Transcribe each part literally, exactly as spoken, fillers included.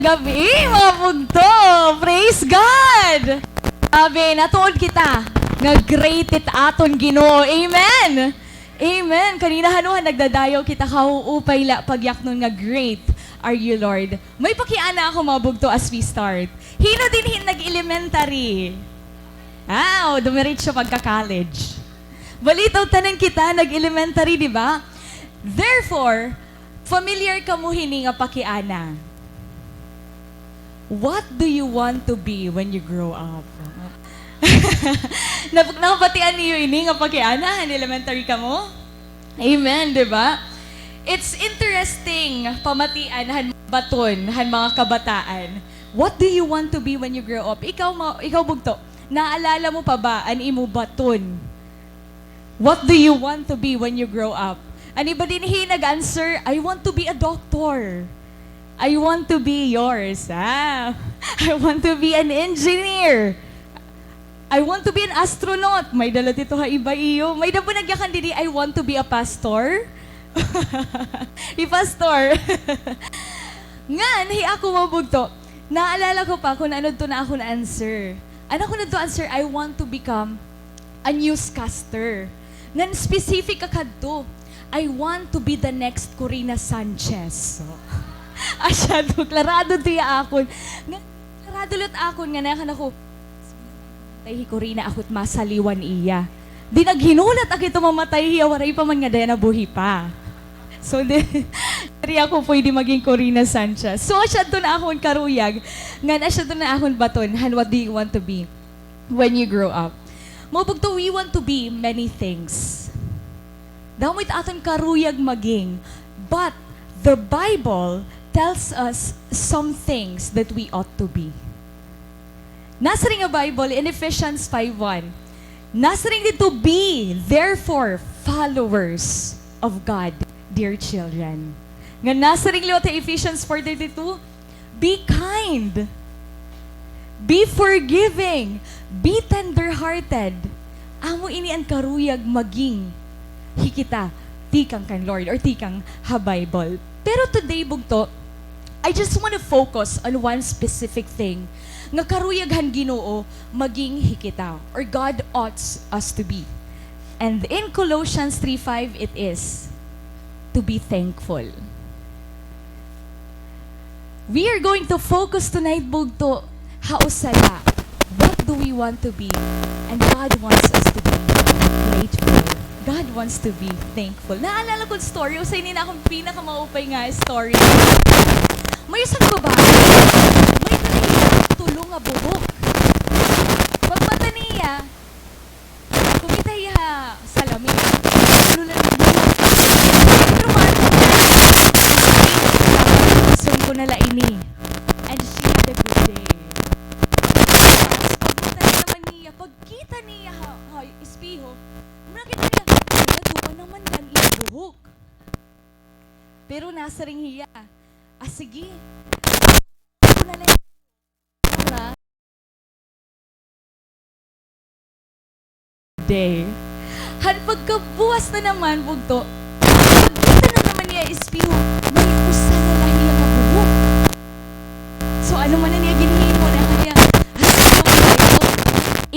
Gab-i, mga bugto! Praise God! Abi, natuod kita nga great it aton Ginoo. Amen! Amen! Kanina hanuhan nagdadayaw kita, kahuupay la pagyaknon nga, "Great are you, Lord." May pakiana ako, mga bugto, as we start. Hin-o dinhi nag-elementary? Aw, dumiretso pagka-college. Balitaw, tanan kita nag-elementary, di ba? Therefore, familiar kamo hini nga pakiana. What do you want to be when you grow up? Nap-, nakabatian niyo ini nga pakiana han elementary kamo? Amen, di ba? It's interesting pamatian han baton han mga kabataan. What do you want to be when you grow up? Ikaw, ma-, ikaw, bugto, naalala mo pa ba an imo baton? What do you want to be when you grow up? An iba dinhi nag-answer, "I want to be a doctor." I want to be yours. Ah, "I want to be an engineer. I want to be an astronaut." May-ada la didto ha iba iyo. May-ada pa nagyakan didi, "I want to be a pastor." Hi pastor. Ngan, hi ako, mga bugto, naalala ko pa kon ano didto an akon answer. An akon didto answer, "I want to become a newscaster." Ngan specific ka kadto, "I want to be the next Corina Sanchez." Asya, didto, klarado didto ha akon. Ngan, klarado liwat akon nga nayakan ako, "Mamatay hi Corina, ako it masaliwan iya." Di naghinulat ako hito mamatay hiya, waray pa man ngada hiya nabuhi pa. So, di, diri ako pwede maging Corina Sanchez. So, asya didto an akon karuyag, ngan asya didto an akon baton, han what do you want to be when you grow up? Mga bugto, we want to be many things. Damo it aton karuyag maging, but the Bible tells us some things that we ought to be. Nasiring ha Bible in Ephesians five one, nasiring didto, "Be therefore followers of God, dear children." Ngan nasiring liwat ha Ephesians four thirty-two, "Be kind. Be forgiving. Be tender-hearted." Amo ini an karuyag maging hi kita tikang kan Lord or tikang ha Bible. Pero today, bugto, I just wanna focus on one specific thing nga karuyag han Ginoo maging hi kita, or God oughts us to be. And in Colossians three five, it is to be thankful. We are going to focus tonight, bugto, ha usa la. What do we want to be? And God wants us to be grateful. God wants to be thankful. Naalala ko an story, usa ini an akon pinakamaupay nga story. May usa nga babaye, may-ada hiya tulo nga buhok. Pagmata niya, kumita hiya ha salamin. Tulo la an buhok. Pero maaram niya, "Sige, lalabason ko na la ini." And she had a good day. Tapos pagmata na naman niya, pagkita niya ha, ha espeho, nakita niya, "Ay, ato pa naman an iya buhok." Pero nasiring hiya, "Ah, sige. Ako na la." Day. Han pagkabuwas na naman, bugto, pagkita na naman niya espeho, may usa na la hiya nga buhok. So, ano man an iya ginhimo na kaya, "Ay, ano man ito?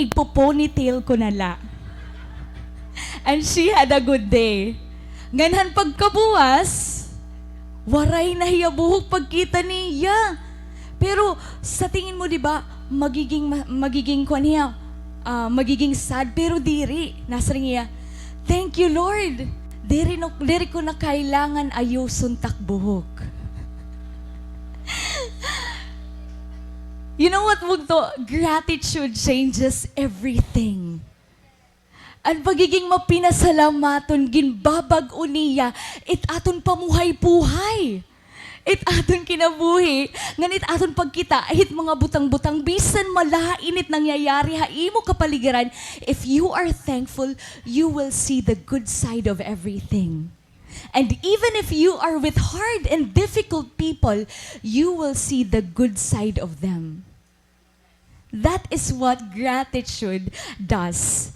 Igpo-ponytail ko na la." And she had a good day. Ngan han pagkabuwas, waray na hiya buhok pagkita niya. Pero sa tingin mo, di ba, magiging ma-, magiging kuan hiya, ah, magiging sad, pero diri. Nasiring hiya, "Thank you, Lord. Diri no, diri ko na kailangan ayuson tak buhok." You know what, bugto? Gratitude changes everything. An pagiging mapinasalamaton, ginbabag-o niya it aton pamuhay-buhay. It aton kinabuhi, ngan it aton pagkita hit mga butang-butang, bisan malain it nangyayari ha imo kapaligiran, if you are thankful, you will see the good side of everything. And even if you are with hard and difficult people, you will see the good side of them. That is what gratitude does.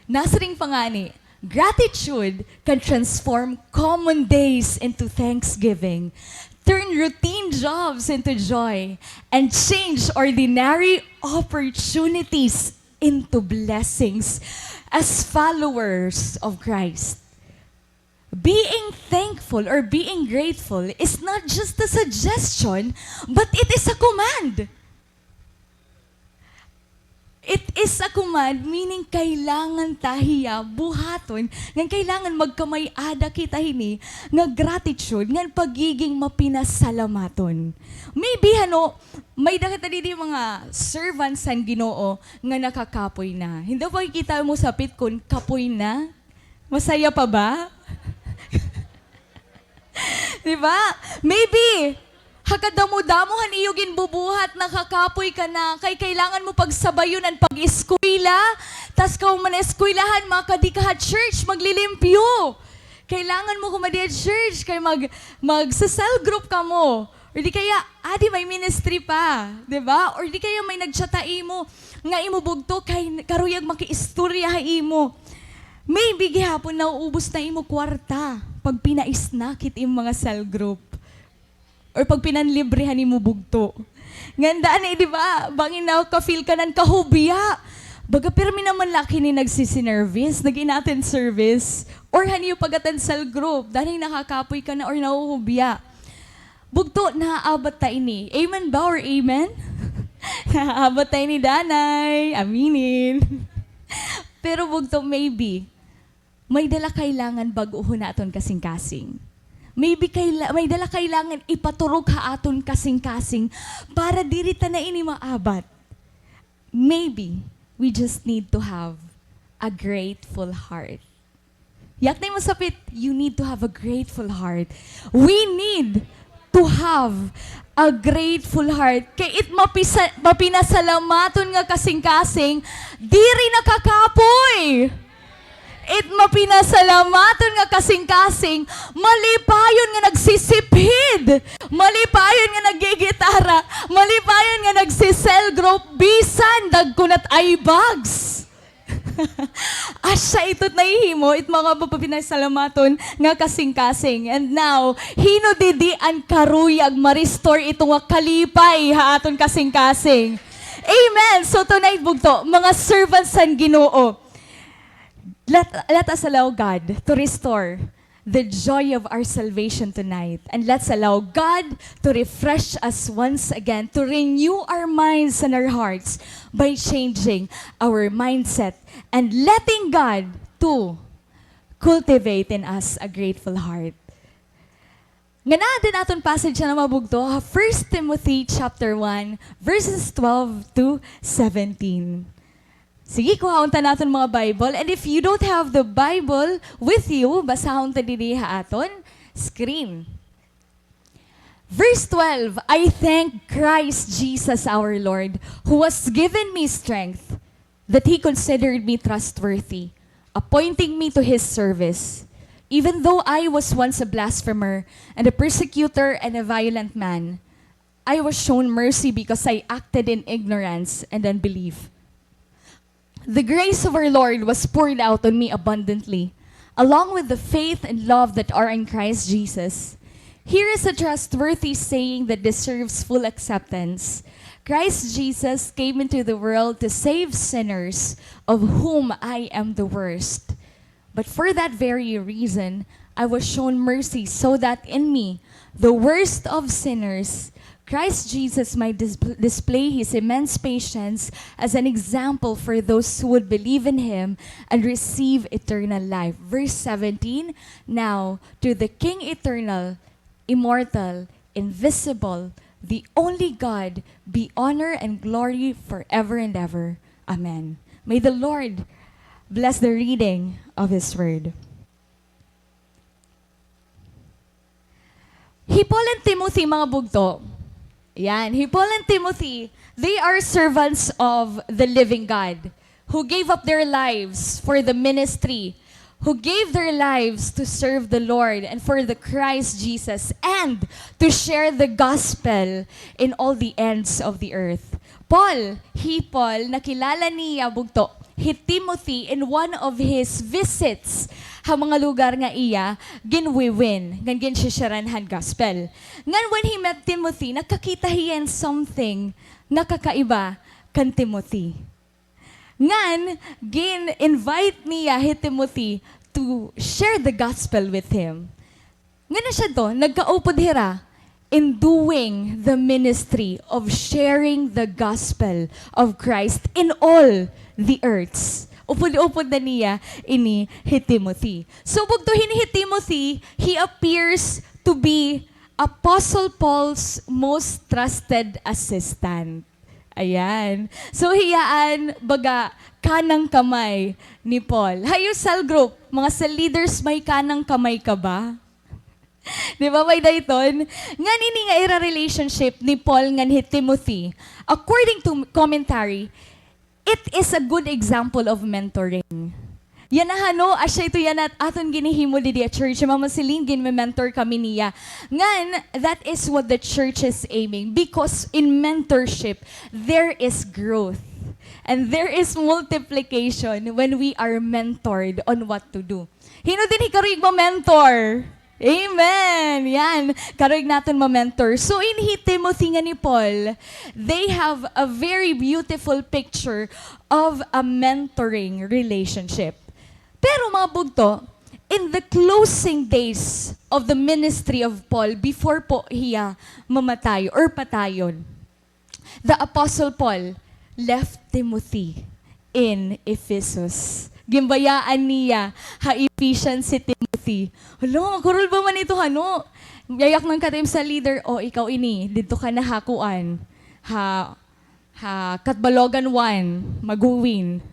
Nasiring pa ngani, gratitude can transform common days into thanksgiving. turn routine jobs into joy, and change ordinary opportunities into blessings as followers of Christ. Being thankful or being grateful is not just a suggestion, but it is a command. It is a command, meaning kailangan ta hiya buhaton, ngan kailangan magkamay-ada kita hini nga gratitude, ngan pagiging mapinasalamaton. Maybe, hano, may-ada kita didi mga servants han Ginoo nga nakakapoy na. Hindi ba kikita mo sapit kon kapoy na? Masaya pa ba? Di ba? Maybe, ha kadamo-damo han iyo ginbubuhat, nakakapoy ka na, kay kailangan mo pagsabayon an pag-eskwela, tas kahuman eskwelahan, makadi ka ha church, maglilimpyo. Kailangan mo kumadi ha church, kay mag-, magsa-cell group kamo. Or di kaya, adi may ministry pa, di ba? Or di kaya may nag-chat ha imo, nga imo bugto kay karuyag makiistorya ha imo. Maybe gihapon nauubos na imo kwarta pag pina-snack it imo mga cell group. Or pag pinanlibre han imo bugto. Ngan danay, di ba? Bangin naka-feel ka nan kahubya. Baga pirmi naman la ak hini nagsisinervice, nag-in-attend service. Or han iyo pag-attend cell group, danay nakakapoy ka na or nahuhubya. Bugto, naaabat ta ini. Amen ba or amen? Naaabat ta ini, danay. Aminin. Pero bugto, maybe, may-ada la kailangan bag-ohon ha aton kasingkasing. Maybe kaila-, may-ada la kailangan ipaturok ha aton kasingkasing para diri ta na ini maabat. Maybe we just need to have a grateful heart. Yakni mo sapit, you need to have a grateful heart. We need to have a grateful heart. Kay it mapisa-, mapinasalamaton nga kasingkasing, diri nakakapoy. It mapinasalamaton nga kasingkasing, malipayon nga nagsisiphid, malipayon nga naggigitara, malipayon nga nagsi-cell group, bisan dagko na it eye bags. Asya ito it nahihimo, it mga mapapinasalamaton nga kasingkasing. And now, hin-o didi an karuyag ma-restore ito nga kalipay ha aton kasingkasing? Amen. So tonight, bugto, mga servants han Ginoo, let, let us allow God to restore the joy of our salvation tonight. And let's allow God to refresh us once again, to renew our minds and our hearts by changing our mindset and letting God to cultivate in us a grateful heart. Ngan adi an aton passage yana, mga bugto, ha First Timothy chapter one, verses twelve to seventeen. Sige, kuhaon ta an aton mga Bible. And if you don't have the Bible with you, basahon ta didi ha aton screen. Verse twelve, "I thank Christ Jesus our Lord, who has given me strength, that he considered me trustworthy, appointing me to his service. Even though I was once a blasphemer and a persecutor and a violent man, I was shown mercy because I acted in ignorance and unbelief. The grace of our Lord was poured out on me abundantly, along with the faith and love that are in Christ Jesus. Here is a trustworthy saying that deserves full acceptance. Christ Jesus came into the world to save sinners, of whom I am the worst. But for that very reason, I was shown mercy, so that in me, the worst of sinners, Christ Jesus might dis-, display his immense patience as an example for those who would believe in him and receive eternal life." Verse seventeen, "Now, to the King eternal, immortal, invisible, the only God, be honor and glory forever and ever. Amen." May the Lord bless the reading of his word. Hi Paul and Timothy, mga bugto. Yan, hi Paul and Timothy, they are servants of the living God who gave up their lives for the ministry, who gave their lives to serve the Lord and for the Christ Jesus and to share the gospel in all the ends of the earth. Paul, hi Paul, nakilala niya, bugto, hi Timothy in one of his visits ha mga lugar nga iya ginwiwin, ngan ginshisharan han gospel. Ngan when he met Timothy, nakakita hiya hin something nga kakaiba kan Timothy. Ngan, gin-invite niya hi Timothy to share the gospel with him. Ngan na siya to, nagkaupod hira in doing the ministry of sharing the gospel of Christ in all the earths. Upod-upod na niya ini hi Timothy. So, bugto hini hi Timothy, he appears to be Apostle Paul's most trusted assistant. Ayan. So, hiya an baga kanang kamay ni Paul. Ha iyo cell group, mga cell leaders, may kanang kamay ka ba? Di ba, may dayton? Ngan ini nga ira relationship ni Paul ngan hi Timothy, according to commentary, it is a good example of mentoring. Yana hano, asya ito yana it aton ginhihimo didi ha church. Hi Mama Celine, ginme-mentor kami niya. Ngan, that is what the church is aiming. Because in mentorship, there is growth. And there is multiplication when we are mentored on what to do. Hin-o dinhi karuyag ma-mentor? Amen! Yan. Karuyag naton ma-mentor. So, ini hi Timothy ngan hi Paul, they have a very beautiful picture of a mentoring relationship. Pero, mga bugto, in the closing days of the ministry of Paul, before po hiya mamatay or patayon, the Apostle Paul left Timothy in Ephesus. Ginbayaan niya ha Ephesians hi Timothy. Hala, makurol ba man ito, hano? Yayak man ka time sa leader, "O, ikaw ini, didto ka na ha kuan, ha, ha Catbalogan one, mag-uwin."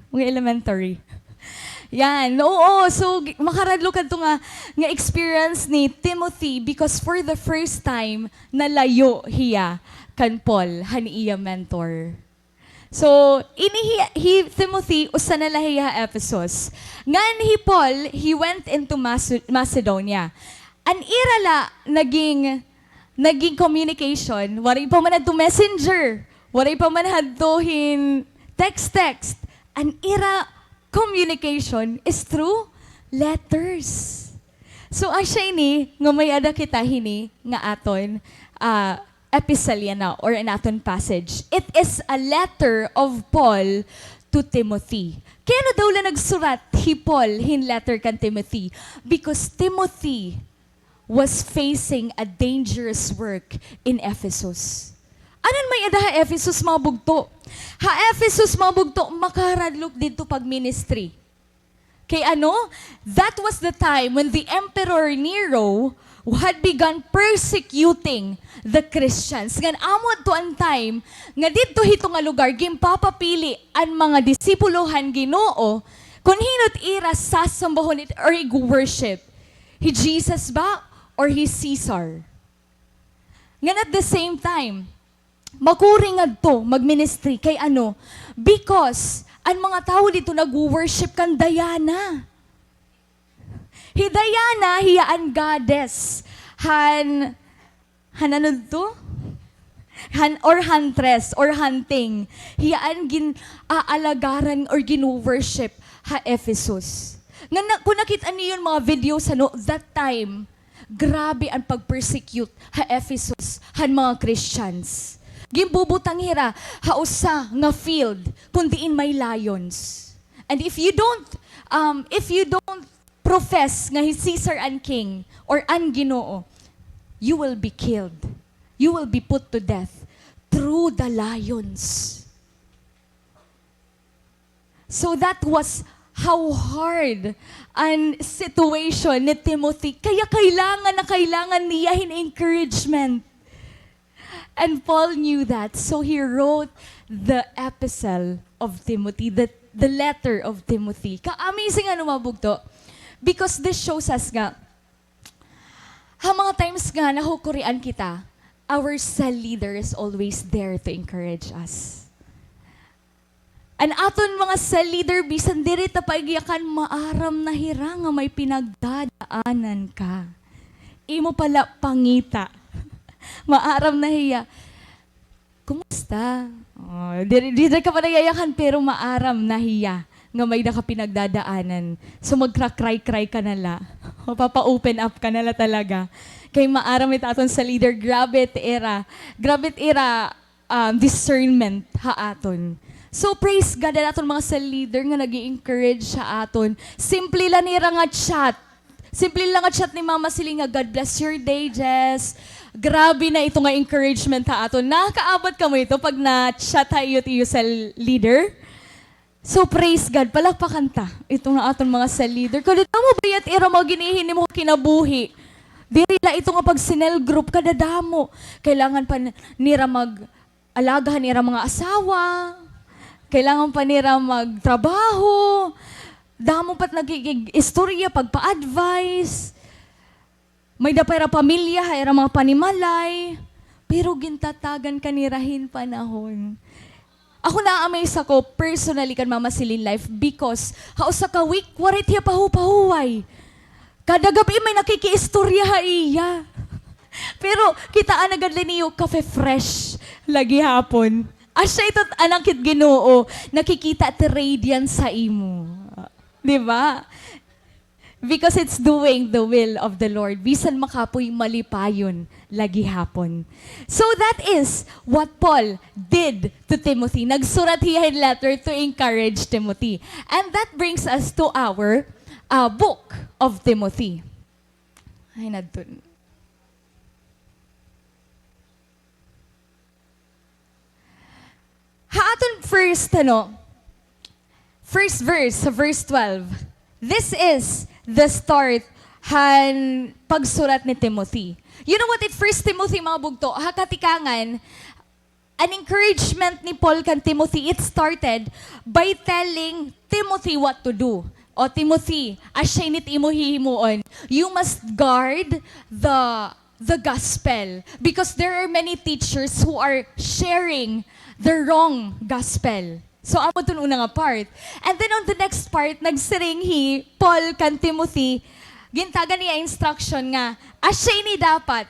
Mga elementary. Yan, oo. So, gi-, makaradlok adto nga, nga experience ni Timothy because for the first time, nalayo hiya kan Paul, han iya mentor. So, ini hi, hi Timothy, usa na la hiya ha Ephesus. Ngan hi Paul, he went into Mace-, Macedonia. An ira la naging, naging communication, waray pa man hadto messenger, waray pa man hadto hin text-text. An ira communication is through letters. So, asya ini nga may-ada kita hini nga aton, ah, epistle yana or an aton passage. It is a letter of Paul to Timothy. Kay ano daw la nagsurat hi Paul hin letter kan Timothy? Because Timothy was facing a dangerous work in Ephesus. Ano an may-ada ha Ephesus, mga bugto? Ha Ephesus, mga bugto, makaradlok didto pag-ministry. Kay ano? That was the time when the Emperor Nero had begun persecuting the Christians. Ngan amo adto an time nga didto hito nga lugar ginpapapili an mga disipulo han Ginoo kon hin-o it ira sasambahon or ig-worship. Hi Jesus ba or hi Caesar? Ngan at the same time, makuri ngadto mag-ministry. Kay ano? Because an mga tawo didto nagwo-worship kan Diana. Hi Diana, hiya an goddess han, han ano didto? Han, or huntress, or hunting. Hiya an gin-aalagaran or gin-worship ha Ephesus. Nga na, kung nakita niyo yung mga videos, ano, that time, grabe an pag-persecute ha Ephesus han mga Christians. Ginbubutang hira ha usa nga field kon diin may lions. And if you don't, um, if you don't profess nga hi Caesar an king or an Ginoo, you will be killed. You will be put to death through the lions. So that was how hard an situation ni Timothy. Kaya kailangan na kailangan niya hin encouragement. And Paul knew that, so he wrote the epistle of Timothy, the, the letter of Timothy. Ka-amazing, ano, mga bugto? Because this shows us nga, ha mga times nga nahukurian kita, our cell leader is always there to encourage us. An aton mga cell leader, bisan diri ta paigyakan, maaram na hira nga may pinagdadaanan ka. Imo pa la pangita. Maaram na hiya. Kumusta Ta. Oh, diri, diri ka pa nagyayakan, pero maaram na hiya nga may-ada ka pinagdadaanan. So, magkra-cry-cry ka na la. Mapapa-open up ka na la talaga. Kay maaram it aton cell leader, grabe it ira. Grabe it ira, um, discernment ha aton. So, praise God, an aton mga cell leader nga nag-i-encourage ha aton. Simple la nira nga chat. Simple la nga chat ni Mama Celine nga, "God bless your day, Jess." Grabe na ito nga encouragement ha aton. Nakakaabot kamo ito pag na-chat ha iyo it iyo cell leader? So, praise God. Palakpakan ta ito nga aton mga cell leader. Kadadamo baya it ira mga ginhihinimo ha kinabuhi. Diri la ito nga pag-cell group, kadadamo. Kailangan pa n-, nira mag-alaga han ira mga asawa. Kailangan pa nira magtrabaho. Damo pa it nakikig-istorya, pagpa-advice. May-ada pa ira pamilya, ha ira mga panimalay. Pero gintatagan ka nira hin panahon. Ako, na-amaze ako personally kan Mama Celine life because ha usa ka week, waray it hiya pahu-pahuway. Kada gab-i may nakikiistorya ha iya. Pero kitaa na gad la niyo kafe-fresh la gihapon. Asya ito, anak it Ginoo, nakikita it radiance ha imo. Di ba? Because it's doing the will of the Lord. Bisan makapoy, malipayon la gihapon. So that is what Paul did to Timothy. Nagsurat hiya hin letter to encourage Timothy. And that brings us to our, uh, book of Timothy. Ay, nadton. Ha aton first, ano, first verse, sa verse twelve, this is the start han pagsurat ni Timothy. You know what, it First Timothy, mga bugto, ha katikangan, an encouragement ni Paul kan Timothy, it started by telling Timothy what to do. O Timothy, asya ini it imo hihimuon. You must guard the the gospel, because there are many teachers who are sharing the wrong gospel. So, amo iton una nga part. And then on the next part, nagsiring hi Paul kan Timothy, gintagan niya instruction nga, asya ini dapat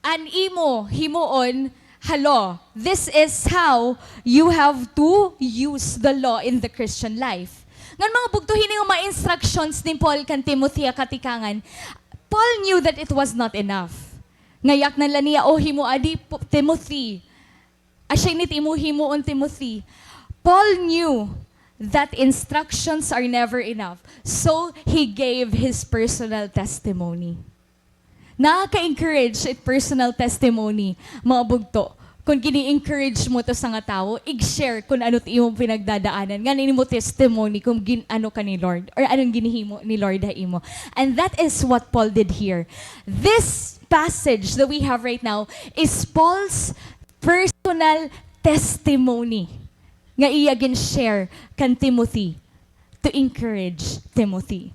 an imo himuon ha law. This is how you have to use the law in the Christian life. Ngan, mga bugto, hini nga mga instructions ni Paul kan Timothy ha katikangan, Paul knew that it was not enough. Nga yaknan la niya, "O, himo adi, P-, Timothy. Asya ini it imo himuon, Timothy." Paul knew that instructions are never enough. So, he gave his personal testimony. Nakaka-encourage it personal testimony, mga bugto. Kon gini-encourage mo to sangka tawo, ig-share kon ano it imo pinagdadaanan. Ngan imo testimony kon gin-ano ka ni Lord, or ano an ginhimo ni Lord ha imo. And that is what Paul did here. This passage that we have right now is Paul's personal testimony nga iya gin-share kan Timothy to encourage Timothy.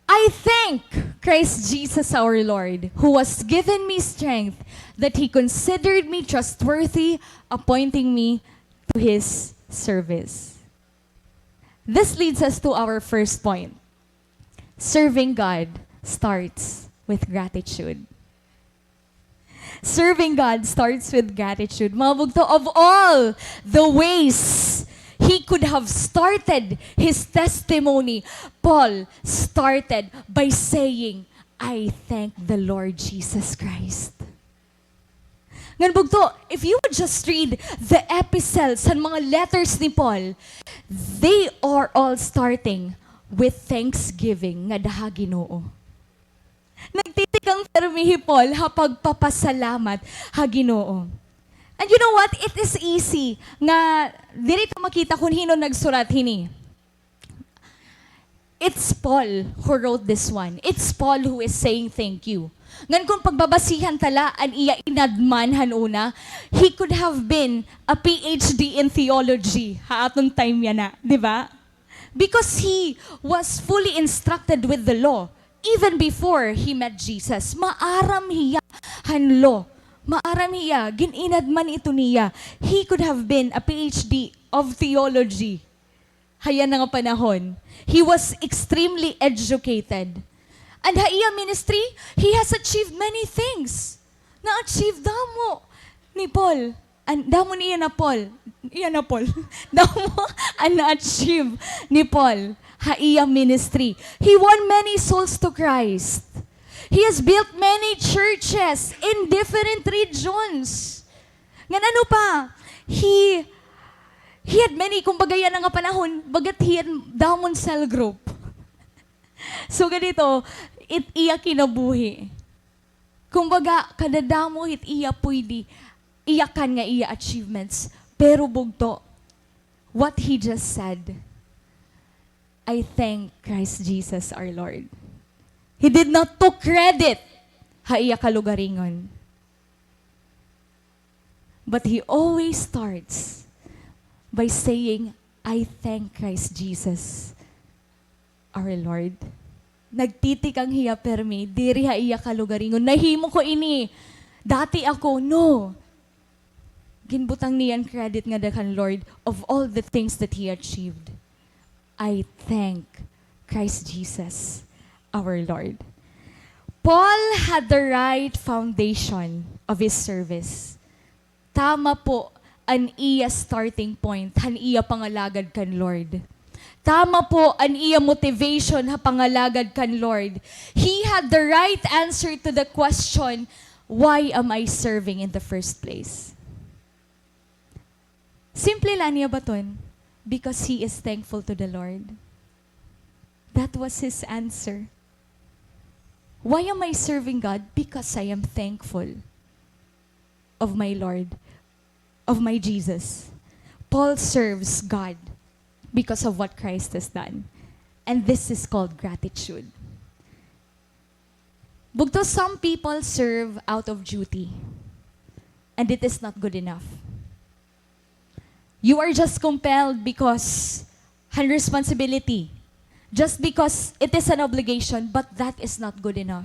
"I thank Christ Jesus our Lord, who has given me strength, that he considered me trustworthy, appointing me to his service." This leads us to our first point. Serving God starts with gratitude. Serving God starts with gratitude. Mga bugto, of all the ways he could have started his testimony, Paul started by saying, "I thank the Lord Jesus Christ." Ngan bugto, if you would just read the epistles han mga letters ni Paul, they are all starting with thanksgiving ngada ha Ginoo. Nagtitikang pirmi hi Paul ha pagpapasalamat ha Ginoo. And you know what? It is easy nga diri ta makita kon hin-o nagsurat hini. It's Paul who wrote this one. It's Paul who is saying thank you. Ngan kon pagbabasihan ta la an iya inadman han una, he could have been a P H D in theology ha aton time yana, di ba? Because he was fully instructed with the law even before he met Jesus. Maaram hiya han law. Maaram hiya, gin-inadman ito niya. He could have been a P H D of theology ha yana nga panahon. He was extremely educated. And ha iya ministry, he has achieved many things. Na-achieve damo ni Paul. An, damo niya na, Paul. Iya na, Paul. Damo an na-achieve ni Paul ha iya ministry. He won many souls to Christ. He has built many churches in different regions. Ngan ano pa? He, he had many, kumbaga, yana nga panahon, bagat he had damon cell group. So, ganito, it iya kinabuhi. Kumbaga, kadadamo it iya pwede iyakan nga iya achievements. Pero bugto, what he just said, "I thank Christ Jesus our Lord." He did not took credit ha iya kalugaringon. But he always starts by saying, "I thank Christ Jesus, our Lord." Nagtitikang hiya permi, diri ha iya kalugaringon, "Nahimo ko ini. Dati ako." No. Ginbutang niya an credit ngada kan Lord of all the things that he achieved. "I thank Christ Jesus, our Lord." Paul had the right foundation of his service. Tama po an iya starting point han iya pangalagad kan Lord. Tama po an iya motivation ha pangalagad kan Lord. He had the right answer to the question, "Why am I serving in the first place?" Simple la niya baton, because he is thankful to the Lord. That was his answer. "Why am I serving God?" "Because I am thankful of my Lord, of my Jesus." Paul serves God because of what Christ has done. And this is called gratitude. Bugto, some people serve out of duty, and it is not good enough. You are just compelled because han responsibility, just because it is an obligation, but that is not good enough.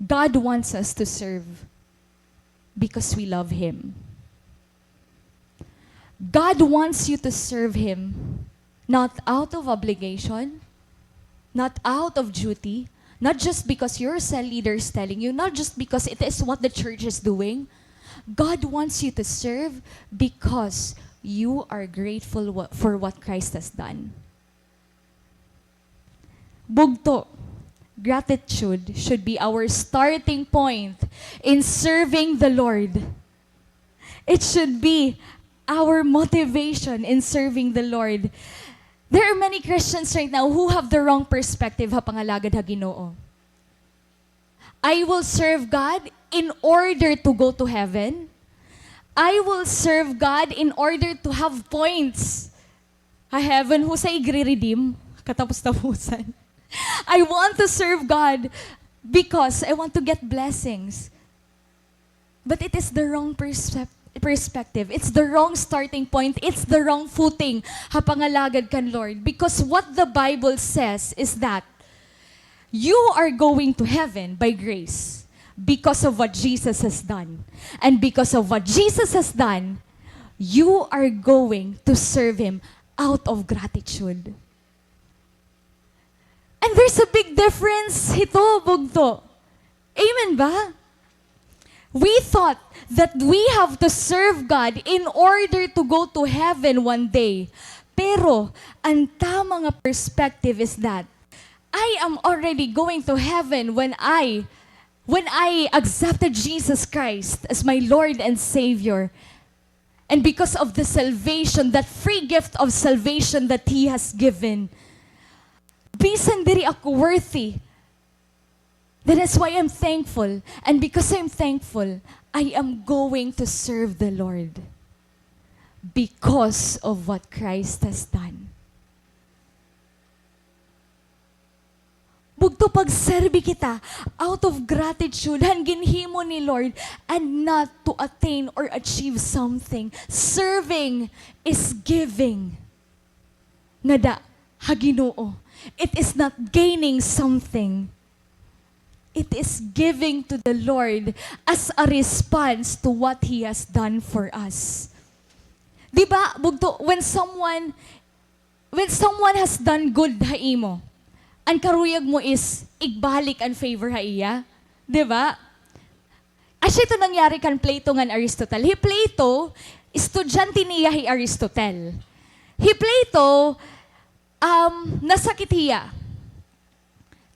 God wants us to serve because we love Him. God wants you to serve Him, not out of obligation, not out of duty, not just because your cell leader is telling you, not just because it is what the church is doing. God wants you to serve because you are grateful wa-, for what Christ has done. Bugto, gratitude should be our starting point in serving the Lord. It should be our motivation in serving the Lord. There are many Christians right now who have the wrong perspective ha pangalagad ha Ginoo. "I will serve God in order to go to heaven. I will serve God in order to have points ha heaven." Husay igre-redeem, katapos-tapusan. "I want to serve God because I want to get blessings." But it is the wrong perspe-, perspective. It's the wrong starting point. It's the wrong footing ha pangalagad kan Lord. Because what the Bible says is that you are going to heaven by grace because of what Jesus has done. And because of what Jesus has done, you are going to serve Him out of gratitude. And there's a big difference hito, bugto. Amen ba? We thought that we have to serve God in order to go to heaven one day. Pero an tama nga perspective is that I am already going to heaven when I, when I accepted Jesus Christ as my Lord and Savior. And because of the salvation, that free gift of salvation that He has given, bisan diri ako worthy, that is why I'm thankful. And because I'm thankful, I am going to serve the Lord because of what Christ has done. Bugto, pagserbi kita out of gratitude han ginhimo ni Lord, and not to attain or achieve something. Serving is giving ngada ha Ginoo. It is not gaining something. It is giving to the Lord as a response to what He has done for us. Di ba, bugto, when someone When someone has done good ha imo, an karuyag mo is igbalik an favor ha iya, di ba? Asya ito nangyari kan Plato ngan Aristotle. Hi Plato, estudyante niya hi Aristotle. Hi Plato, um, nasakit hiya.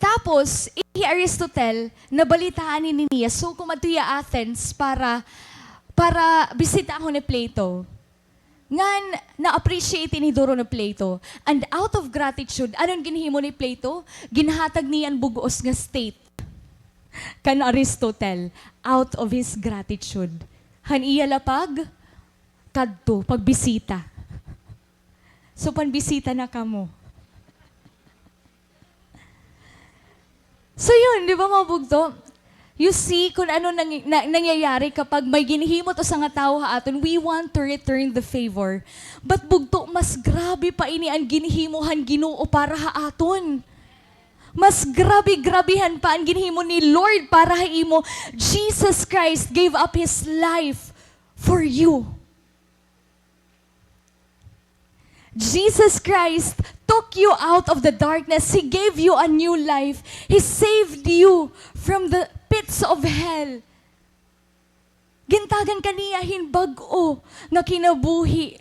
Tapos, hi Aristotle, nabalitaan ini niya. So, kumadto hiya Athens para, para bisitahon hi Plato. Ngan na-appreciate ini duro ni Plato. And out of gratitude, ano an ginhimo ni Plato? Ginhatag niya an bug-os nga state kan Aristotle out of his gratitude. Han iya la pagkadto, pagbisita. So, panbisita na kamo. So yun, di ba, mga bugto? You see kung ano nang-, na-, nangyayari kapag may ginhimo it usa nga tawo ha aton, we want to return the favor. But bugto, mas grabe pa ini an ginhimo han Ginoo para ha aton. Mas grabe-grabehan pa an ginhimo ni Lord para ha imo. Jesus Christ gave up His life for you. Jesus Christ took you out of the darkness. He gave you a new life. He saved you from the pits of hell. Gintagan ka niya hin bag-o nga kinabuhi.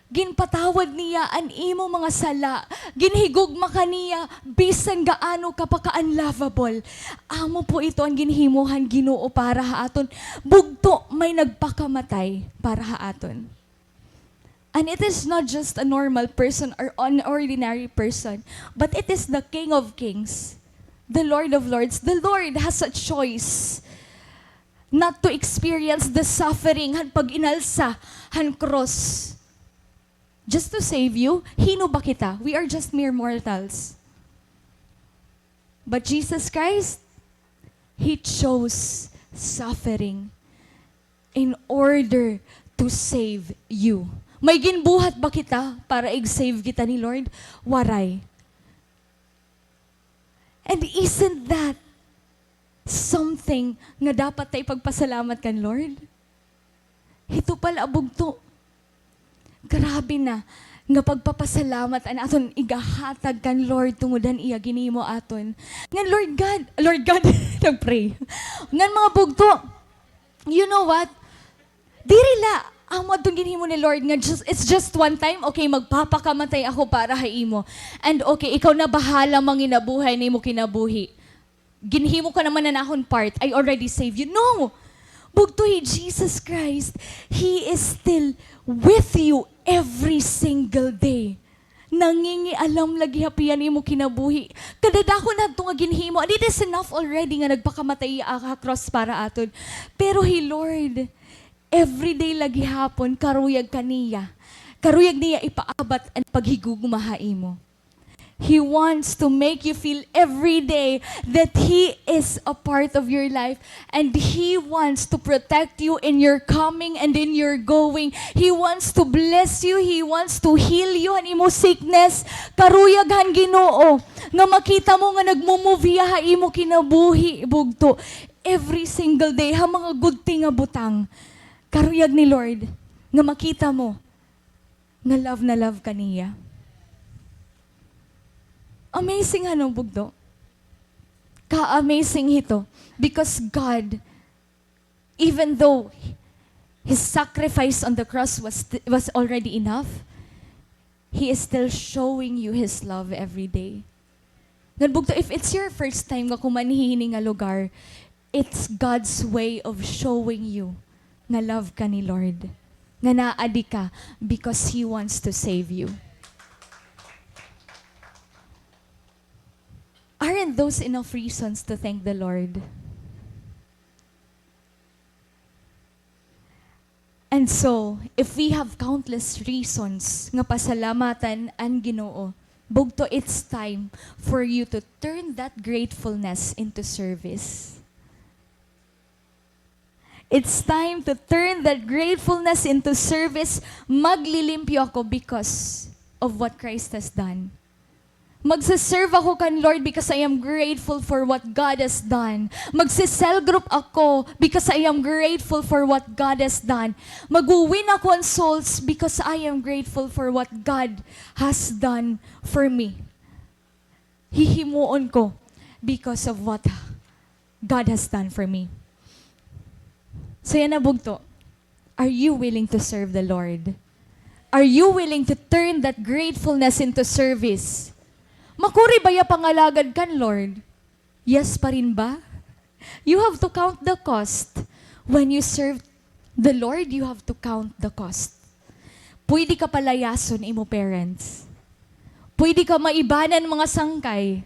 Ginpatawad niya an imo mga sala. Ginhigugma ka niya bisan gaano ka pa ka-unlovable. Amo po ito an ginhimo han Ginoo para ha aton. Bugto, may nagpakamatay para ha aton. And it is not just a normal person or an ordinary person, but it is the King of Kings, the Lord of Lords. The Lord has a choice not to experience the suffering han pag-inalsa han cross just to save you. Hin-o ba kita? We are just mere mortals. But Jesus Christ, He chose suffering in order to save you. May ginbuhat ba kita para ig-save kita ni Lord? Waray. And isn't that something nga dapat ta ipagpasalamat kan Lord? Hito pa la, bugto. Grabe na nga pagpapasalamat an aton igahatag kan Lord tungod han iya ginhimo aton. Ngan, Lord God, Lord God, nag-pray. Ngan, mga bugto, you know what? Diri la, amo adton ginhimo ni Lord nga just, it's just one time, okay, magpapakamatay ako para ha imo. And okay, ikaw na bahala manginabuhi han imo kinabuhi. Ginhimo ko naman an akon part. I already saved you. No! Bugto, hi Jesus Christ, He is still with you every single day. Nangingialam la gihap hiya han imo kinabuhi. Kadadakon hadto nga ginhimo. And it is enough already nga nagpakamatay ha, ha cross para aton. Pero hi Lord, everyday la gihapon, karuyag ka niya. Karuyag niya ipaabat an paghigugma ha imo. He wants to make you feel every day that He is a part of your life, and He wants to protect you in your coming and in your going. He wants to bless you. He wants to heal you han imo sickness. Karuyag han Ginoo nga makita mo nga nagmo-move hiya ha imo kinabuhi, bugto. Every single day, ha mga gudti nga butang. Karuyag ni Lord nga makita mo nga love na love ka niya. Amazing, ano, bugto? Ka-amazing hito. Because God, even though His sacrifice on the cross was, was already enough, He is still showing you His love every day. Ngan, bugto, if it's your first time nga kumanhi hini nga lugar, it's God's way of showing you nga love ka ni Lord, nga naadi ka because He wants to save you. Aren't those enough reasons to thank the Lord? And so, if we have countless reasons nga pasalamatan an Ginoo, bugto, it's time for you to turn that gratefulness into service. It's time to turn that gratefulness into service. Maglilimpyo ako because of what Christ has done. Magse-serve ako kan Lord because I am grateful for what God has done. Magse-cell group ako because I am grateful for what God has done. Magwi-win ako hin souls because I am grateful for what God has done for me. Hihimuon ko because of what God has done for me. So yana, bugto. Are you willing to serve the Lord? Are you willing to turn that gratefulness into service? Makuri baya pangalagad kan Lord? Yes pa rin ba? You have to count the cost. When you serve the Lord, you have to count the cost. Pwede ka palayason imo parents. Pwede ka maibanan mga sangkay.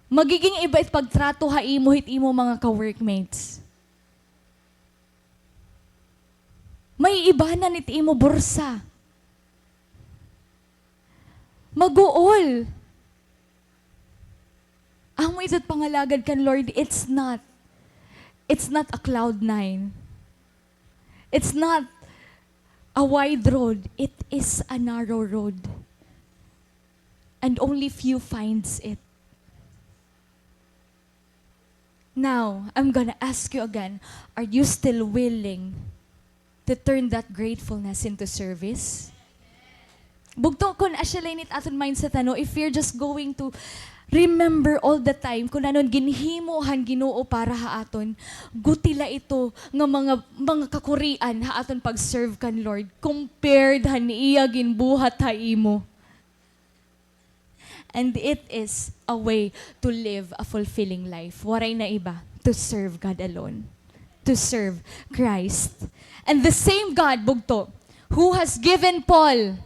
Magiging iba it pagtrato ha imo hit imo mga ka-workmates. Maiibanan it imo bursa. Maguol. Amo ito it pangalagad kan Lord, it's not, it's not a cloud nine. It's not a wide road. It is a narrow road. And only few finds it. Now, I'm gonna ask you again, are you still willing to turn that gratefulness into service? Bugto, kon asya la ini it aton mindset, ano, if we're just going to remember all the time kon ano an ginhimo han Ginoo para ha aton, guti la ito nga mga, mga kakurian ha aton pag-serve kan Lord compared han iya ginbuhat ha imo. And it is a way to live a fulfilling life. Waray na iba, to serve God alone. To serve Christ. And the same God, bugto, who has given Paul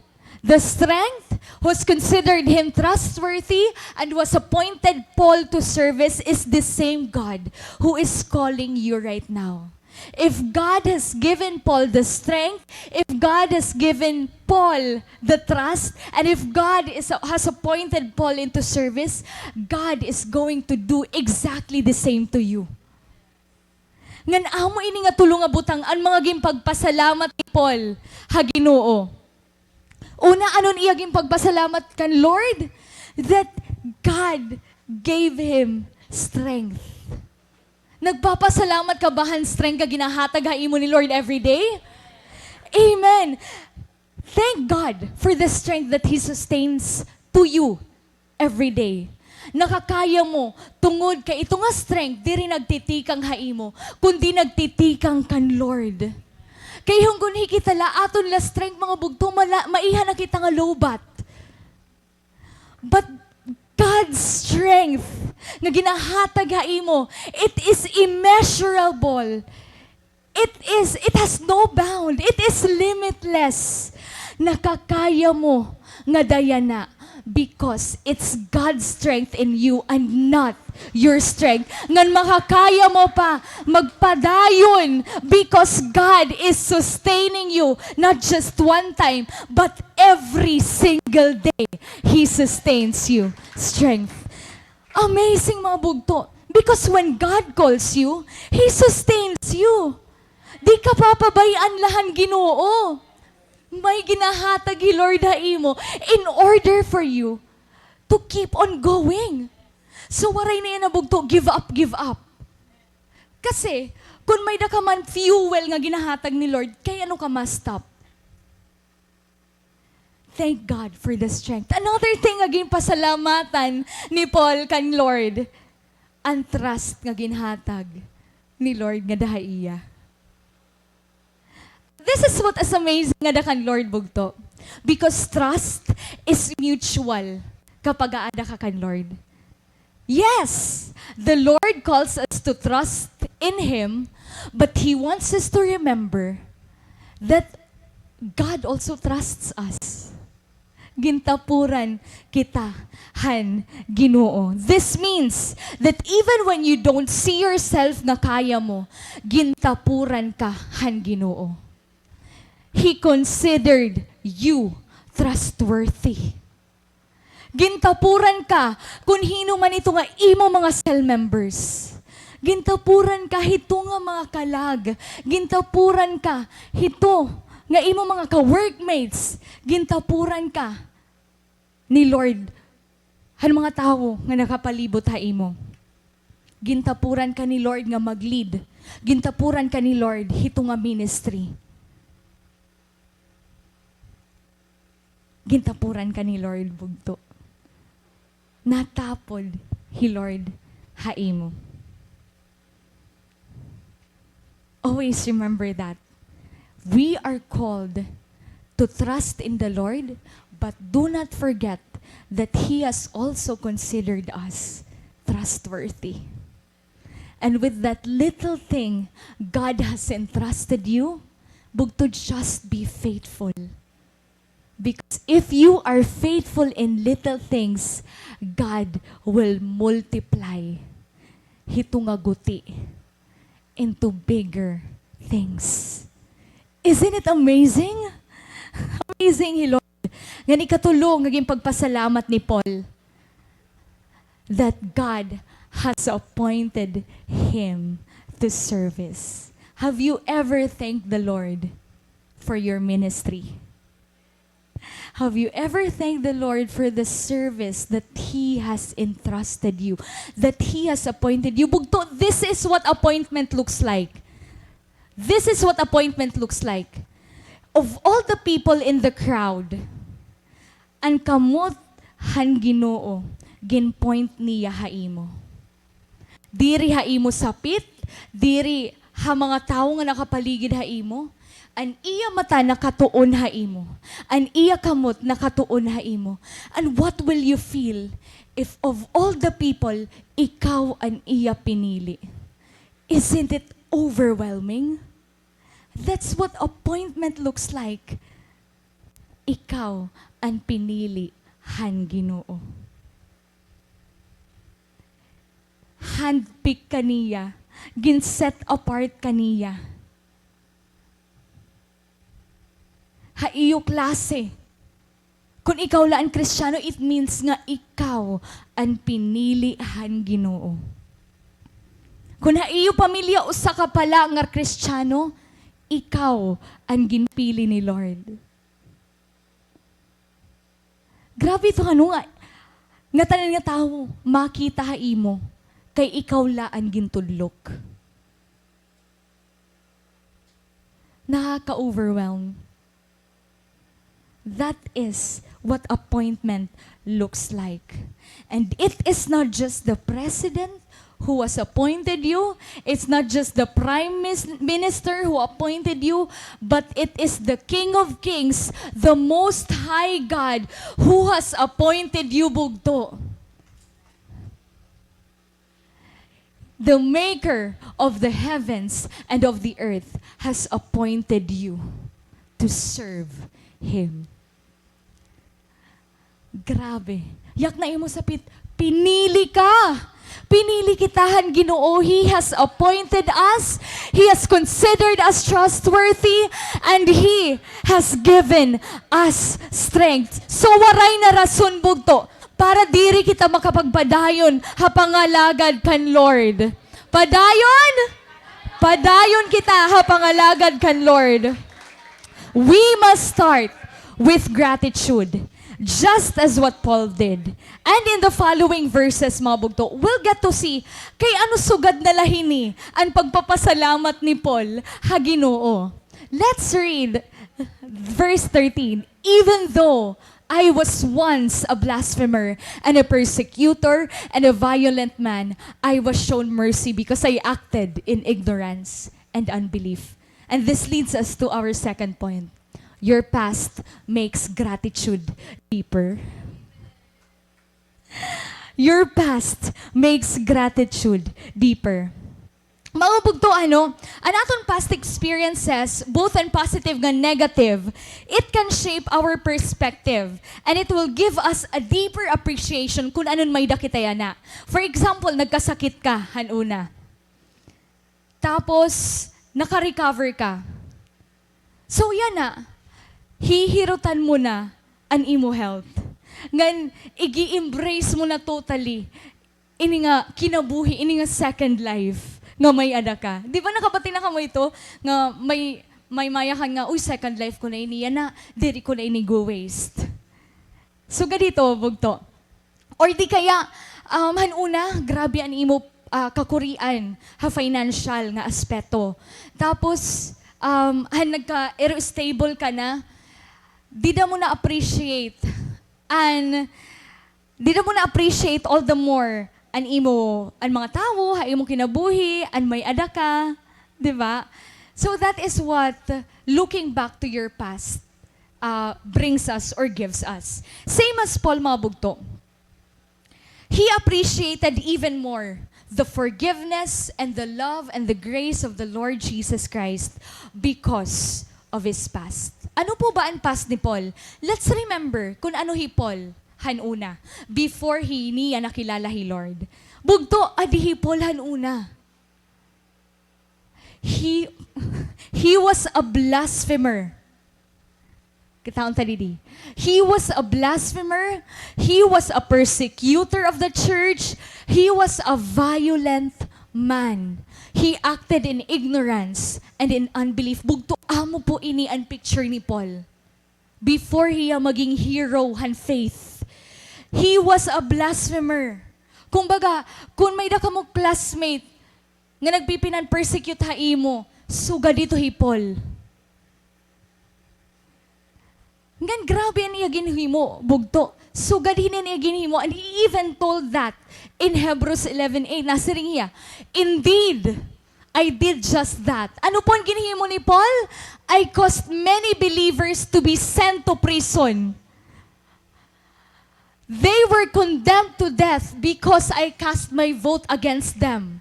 the strength, who has considered him trustworthy, and who has appointed Paul to service is the same God who is calling you right now. If God has given Paul the strength, if God has given Paul the trust, and if God is, has appointed Paul into service, God is going to do exactly the same to you. Ngan amo ini nga tulo nga butang an mga ginpagpasalamat ni Paul ha Ginoo. Una, ano an iya ginpagpasalamat kan Lord? That God gave him strength. Nagpapasalamat ka ba han strength nga ginahatag ha imo ni Lord every day? Amen. Thank God for the strength that He sustains to you every day. Nakakaya mo, tungod kay ito nga strength, diri nagtitikang ha imo, kundi nagtitikang kan Lord. Kay hunggon hikita la, aton la strength, mga bugto, mala-, maiha na kita nga lowbat. But God's strength nga ginahatag ha imo, it is immeasurable. It is, it has no bound. It is limitless. Nakakaya mo nga dayana because it's God's strength in you and not your strength. Ngan makakaya mo pa magpadayon because God is sustaining you, not just one time, but every single day, He sustains you. Strength. Amazing, mga bugto. Because when God calls you, He sustains you. Di ka papabay-an la han Ginoo. May ginahatag hi Lord ha imo in order for you to keep on going. So, waray na yana, bugto, give up, give up. Kasi, kon may-ada ka man fuel nga ginahatag ni Lord, kay ano ka ma-stop? Thank God for the strength. Another thing nga ginpasalamatan ni Paul kan Lord, an trust nga ginhatag ni Lord ngada ha iya. This is what is amazing ngada kan Lord, bugto. Because trust is mutual kapag aada ka kan Lord. Yes, the Lord calls us to trust in Him, but He wants us to remember that God also trusts us. Gintapuran kita han Ginoo. This means that even when you don't see yourself nga kaya mo, gintapuran ka han Ginoo. He considered you trustworthy. Gintapuran ka kon hin-o man ito nga imo mga cell members. Gintapuran ka hito nga mga kalag. Gintapuran ka hito nga imo mga ka-workmates. Gintapuran ka ni Lord han mga tawo nga nakapalibot ha imo. Gintapuran ka ni Lord nga mag-lead. Gintapuran ka ni Lord hito nga ministry. Gintapuran ka ni Lord, bugto. Natapod hi Lord ha imo. Always remember that. We are called to trust in the Lord, but do not forget that He has also considered us trustworthy. And with that little thing God has entrusted you, bugto, just be faithful. Because if you are faithful in little things, God will multiply hito nga guti into bigger things. Isn't it amazing? Amazing hi Lord. Ngan ikatulo nga ginpagpasalamat ni Paul, that God has appointed him to service. Have you ever thanked the Lord for your ministry? Have you ever thanked the Lord for the service that He has entrusted you, that He has appointed you? Bugto, this is what appointment looks like. This is what appointment looks like. Of all the people in the crowd, an kamot han Ginoo, gin-point niya ha imo. Diri ha imo sapit, diri ha mga tawo nga nakapaligid ha imo. An iya mata nakatuon ha imo. An iya kamot nakatuon ha imo. And what will you feel if of all the people, ikaw an iya pinili? Isn't it overwhelming? That's what appointment looks like. Ikaw an pinili han Ginoo. Handpick ka niya, gin-set apart ka niya. Ha iyo klase. Kon ikaw la an Kristiyano, it means nga ikaw an pinili han Ginoo. Kon ha iyo pamilya usa ka pa la nga Kristiyano, ikaw an ginpili ni Lord. Grabe ito, ano nga, ngatanan nga tawo makita ha imo kay ikaw la an gintudlok. Nakaka-overwhelm. That is what appointment looks like. And it is not just the president who has appointed you. It's not just the prime mis-, minister who appointed you, but it is the King of Kings, the Most High God, who has appointed you, bugto. The maker of the heavens and of the earth has appointed you to serve Him. Grabe. Yak na imo sapit, pinili ka. Pinili kita han Ginoo. He has appointed us. He has considered us trustworthy. And He has given us strength. So, waray na rason, bugto, para diri kita makapagpadayon ha pangalagad kan Lord. Padayon! Padayon kita ha pangalagad kan Lord. We must start with gratitude, just as what Paul did. And in the following verses, mga bugto, we'll get to see kay ano sugad na la hini an pagpapasalamat ni Paul ha Ginoo. Let's read verse thirteen. "Even though I was once a blasphemer and a persecutor and a violent man, I was shown mercy because I acted in ignorance and unbelief." And this leads us to our second point. Your past makes gratitude deeper. Your past makes gratitude deeper. Mga bugto, ano, an aton past experiences, both an positive ngan negative, it can shape our perspective and it will give us a deeper appreciation kun ano an may-ada kita yana. For example, nagkasakit ka han una. Tapos, naka-recover ka. So, yana, hihirutan mo na an imo health. Ngan, igi-embrace mo na totally ini nga kinabuhi, ini nga second life nga may-ada ka. Di ba nakabati na kamo ito nga may, may mayakan nga, "Uy, second life ko na ini, yana, diri ko na ini go-waste." So, ganito, bugto. Or di kaya, um, han una, grabe an imo, ah, kakurian ha financial nga aspeto. Tapos, um, han nagka-, ero stable ka na, dida mo na-appreciate an, dida mo na-appreciate all the more an imo, an mga tawo, ha imo kinabuhi, an may-ada ka, di ba? So that is what, uh, looking back to your past, uh, brings us or gives us. Same as Paul, mga bugto. He appreciated even more the forgiveness and the love and the grace of the Lord Jesus Christ because of his past. Ano po ba an past ni Paul? Let's remember kun ano hi Paul han una, before hi, niya nakilala hi Lord. Bugto, adi hi Paul han una. He, he was a blasphemer. Kitaon ta didi. He was a blasphemer. He was a persecutor of the church. He was a violent man. He acted in ignorance and in unbelief. Bugto, amo po ini an picture ni Paul before hiya maging hero han faith. He was a blasphemer. Kumbaga, kun may-ada kamo classmate nga nagpipinan-persecute ha imo, sugad hito hi Paul. Ngan grabe an iya ginhimo, bugto. Sugad hini an iya ginhimo, and he even told that in Hebrews eleven eight. Nasiring hiya, "Indeed, I did just that." Ano po an ginhimo ni Paul? "I caused many believers to be sent to prison. They were condemned to death because I cast my vote against them.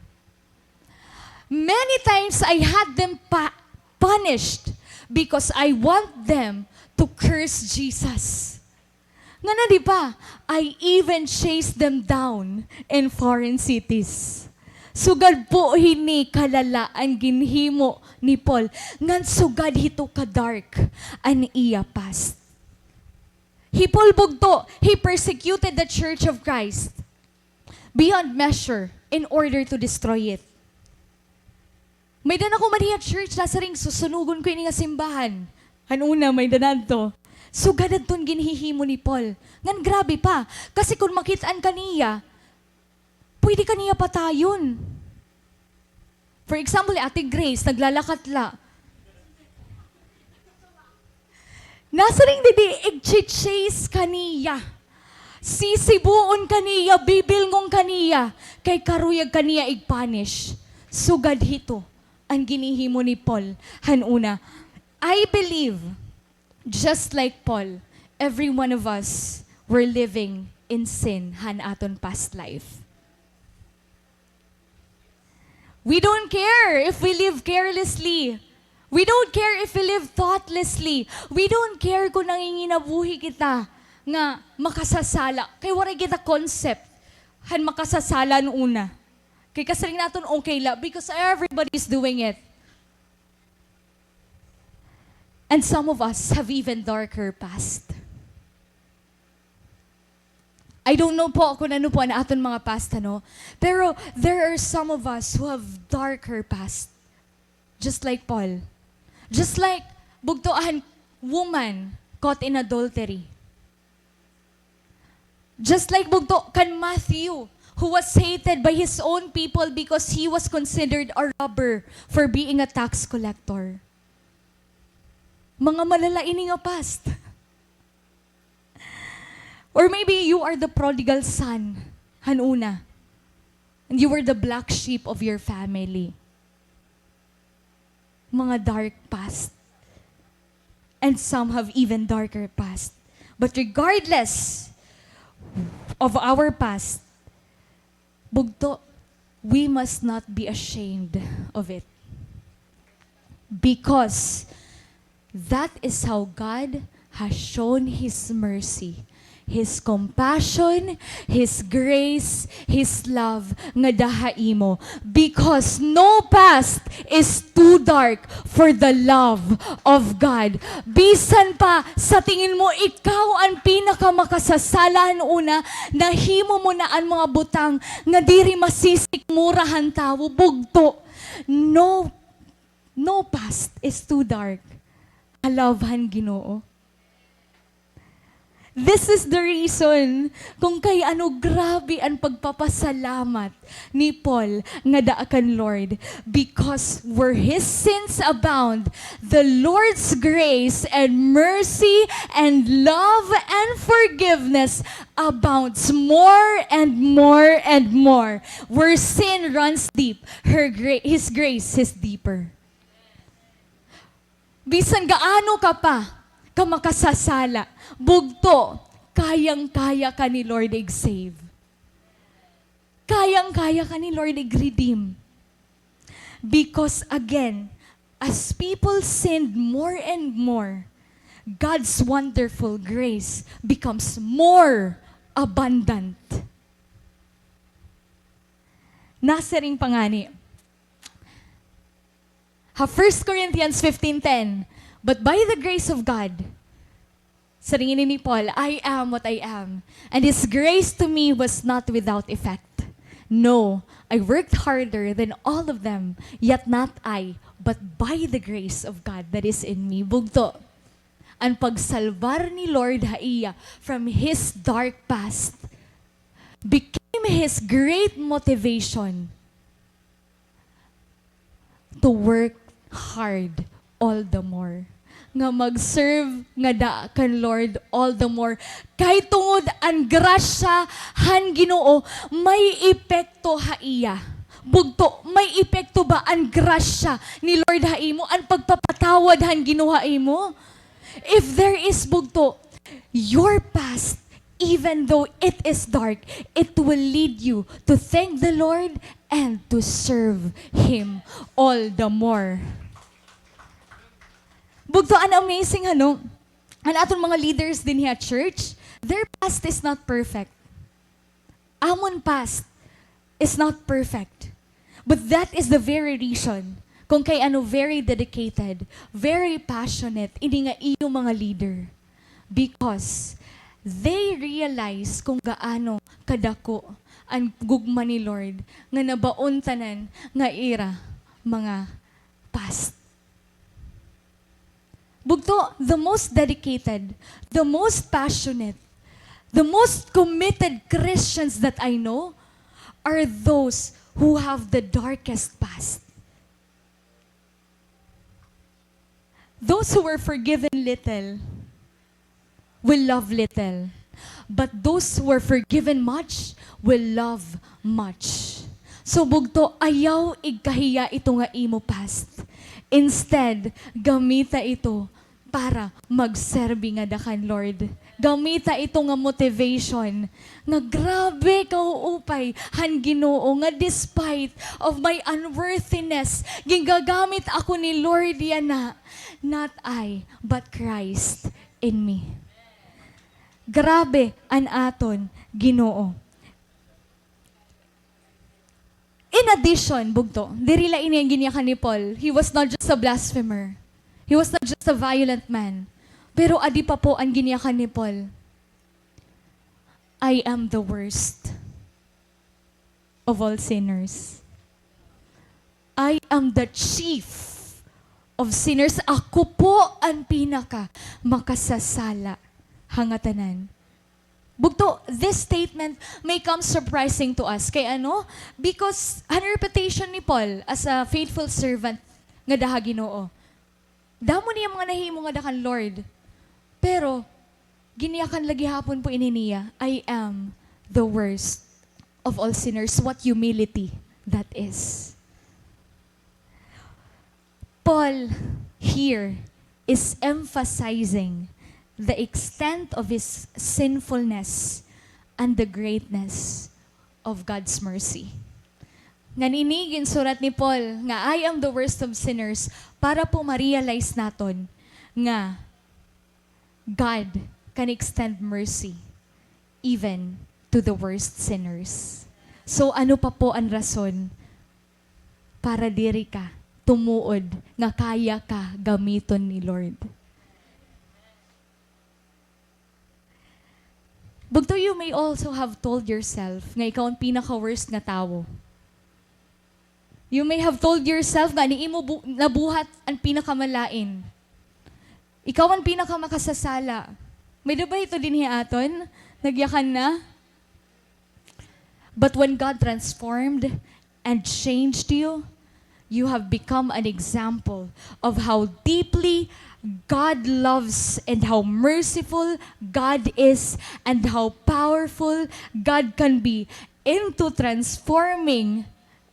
Many times I had them pa-, punished because I want them to curse Jesus." Ngan adi pa, "I even chased them down in foreign cities." Sugad po hini kalala an ginhimo ni Paul, ngan sugad hito ka-dark an iya past. Hi Paul, bugto, he persecuted the church of Christ beyond measure in order to destroy it. May-ada na ko man hiya church, nasiring, susunugon ko ini nga simbahan. Han una, may-ada na adto. Sugad adton ginhihimo ni Paul. Ngan grabe pa. Kasi kun makit-an ka niya, pwede ka niya patayon. For example, Ate Grace, naglalakat la. Nasiring didi, igchi-chase ka niya. Sisibuon ka niya, bibilngon ka niya, kay karuyag ka niya ig-punish. Sugad hito an ginhihimo ni Paul han una. I believe, just like Paul, every one of us were living in sin han aton past life. We don't care if we live carelessly. We don't care if we live thoughtlessly. We don't care kung nanginginabuhi kita nga makasasala. Kay waray kita concept han makasasala han una. Kay kasiring naton okay la because everybody is doing it. And some of us have even darker past. I don't know po kung ano po an aton mga past, ano? Pero there are some of us who have darker past. Just like Paul. Just like bugto han woman caught in adultery. Just like bugto kan Matthew, who was hated by his own people because he was considered a robber for being a tax collector. Mga malala ini nga past. Or maybe you are the prodigal son, han una. And you were the black sheep of your family. Mga dark past. And some have even darker past. But regardless of our past, bugto, we must not be ashamed of it. Because that is how God has shown His mercy, His compassion, His grace, His love ngada ha imo. Because no past is too dark for the love of God. Bisan pa sa tingin mo ikaw an pinakamakasasala han una, nahimo mo na an mga butang nga diri masisikmura han tawo, bugto. No No past is too dark ha love han Ginoo. This is the reason kung kay ano grabe an pagpapasalamat ni Paul ngada kan Lord. Because where his sins abound, the Lord's grace and mercy and love and forgiveness abounds more and more and more. Where sin runs deep, her gra-, His grace is deeper. Bisan gaano ka pa ka makasasala, bugto, kayang-kaya ka ni Lord ig-save. Kayang-kaya ka ni Lord ig-redeem. Because again, as people sinned more and more, God's wonderful grace becomes more abundant. Nasiring pa ngani ha First Corinthians fifteen ten, "But by the grace of God," siring ini ni Paul, "I am what I am, and His grace to me was not without effect. No, I worked harder than all of them, yet not I, but by the grace of God that is in me." Bugto, an pagsalbar ni Lord ha iya from his dark past became his great motivation to work hard all the more. Nga mag-serve ngada kan Lord all the more. Kay tungod an grasya han Ginoo may epekto ha iya. Bugto, may epekto ba an grasya ni Lord ha imo, an pagpapatawad han Ginoo ha imo? If there is, bugto, your past, even though it is dark, it will lead you to thank the Lord and to serve Him all the more. Bugto, an amazing, ano, an aton mga leaders dinhi ha church, their past is not perfect. Amon past is not perfect. But that is the very reason kung kay ano very dedicated, very passionate ini nga iyo mga leader. Because they realize kung gaano kadako an gugma ni Lord nga nabaon tanan nga ira mga past. Bugto, the most dedicated, the most passionate, the most committed Christians that I know are those who have the darkest past. Those who were forgiven little will love little. But those who were forgiven much will love much. So, bugto, ayaw igkahiya ito nga imo past. Instead, gamita ito para magserbi ngada kan Lord. Gamita ito nga motivation nga grabe kauupay han Ginoo nga despite of my unworthiness, gingagamit ako ni Lord yana. Not I, but Christ in me. Grabe an aton Ginoo. In addition, bugto, diri la ini an ginyakan ni Paul. He was not just a blasphemer. He was not just a violent man. Pero adi pa po an ginyakan ni Paul. "I am the worst of all sinners. I am the chief of sinners." Ako po an pinaka makasasala ha ngatanan. Bugto, this statement may come surprising to us. Kay ano? Because an reputation ni Paul as a faithful servant ngada ha Ginoo, damo niya mga nahimo ngada kan Lord. Pero, ginyakan la gihapon po ini niya, "I am the worst of all sinners." What humility that is. Paul here is emphasizing the extent of his sinfulness and the greatness of God's mercy. Ngan ini ginsurat ni Paul nga, "I am the worst of sinners," para po ma-realize naton nga God can extend mercy even to the worst sinners. So, ano pa po an rason para diri ka tumuod nga kaya ka gamiton ni Lord? Bugto, you may also have told yourself nga ikaw an pinaka-worst nga tawo. You may have told yourself nga an imo bu-, nabuhat an pinakamalain. Ikaw an pinakamakasasala. May-ada ba ito dinhi aton? Nagyakan na? But when God transformed and changed you, you have become an example of how deeply God loves and how merciful God is and how powerful God can be into transforming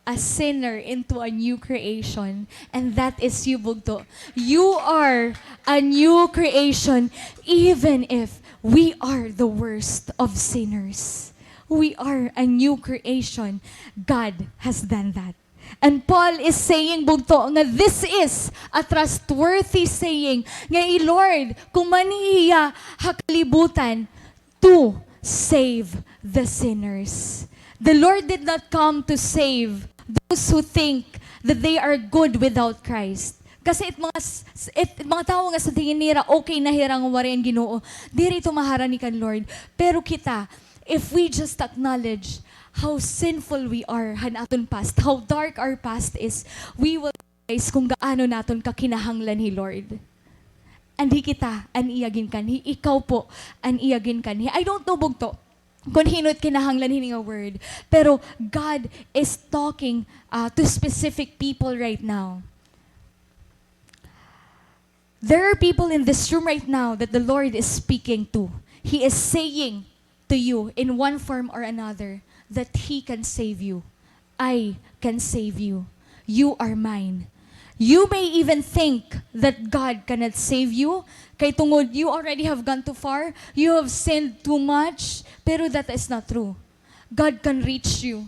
a sinner into a new creation. And that is you, bugto. You are a new creation, even if we are the worst of sinners. We are a new creation. God has done that. And Paul is saying, bugto, nga this is a trustworthy saying, nga hi Lord, kumanhi hiya ha kalibutan to save the sinners. The Lord did not come to save those who think that they are good without Christ. Kasi it mga s-, s-, it mga tawo nga sa tingin nira okay na hira nga waray an Ginoo, diri ito maharani kan Lord. Pero kita, if we just acknowledge how sinful we are han aton past, how dark our past is, we will realize kung gaano naton kakinahanglan hi Lord. And hi kita an iya ginkanhi, ikaw po an iya ginkanhi. I don't know, bugto, kon hin-o it kinahanglan hini nga word, pero God is talking, uh, to specific people right now. There are people in this room right now that the Lord is speaking to. He is saying to you in one form or another that He can save you. I can save you. You are mine. You may even think that God cannot save you, kay tungod you already have gone too far, you have sinned too much, pero that is not true. God can reach you.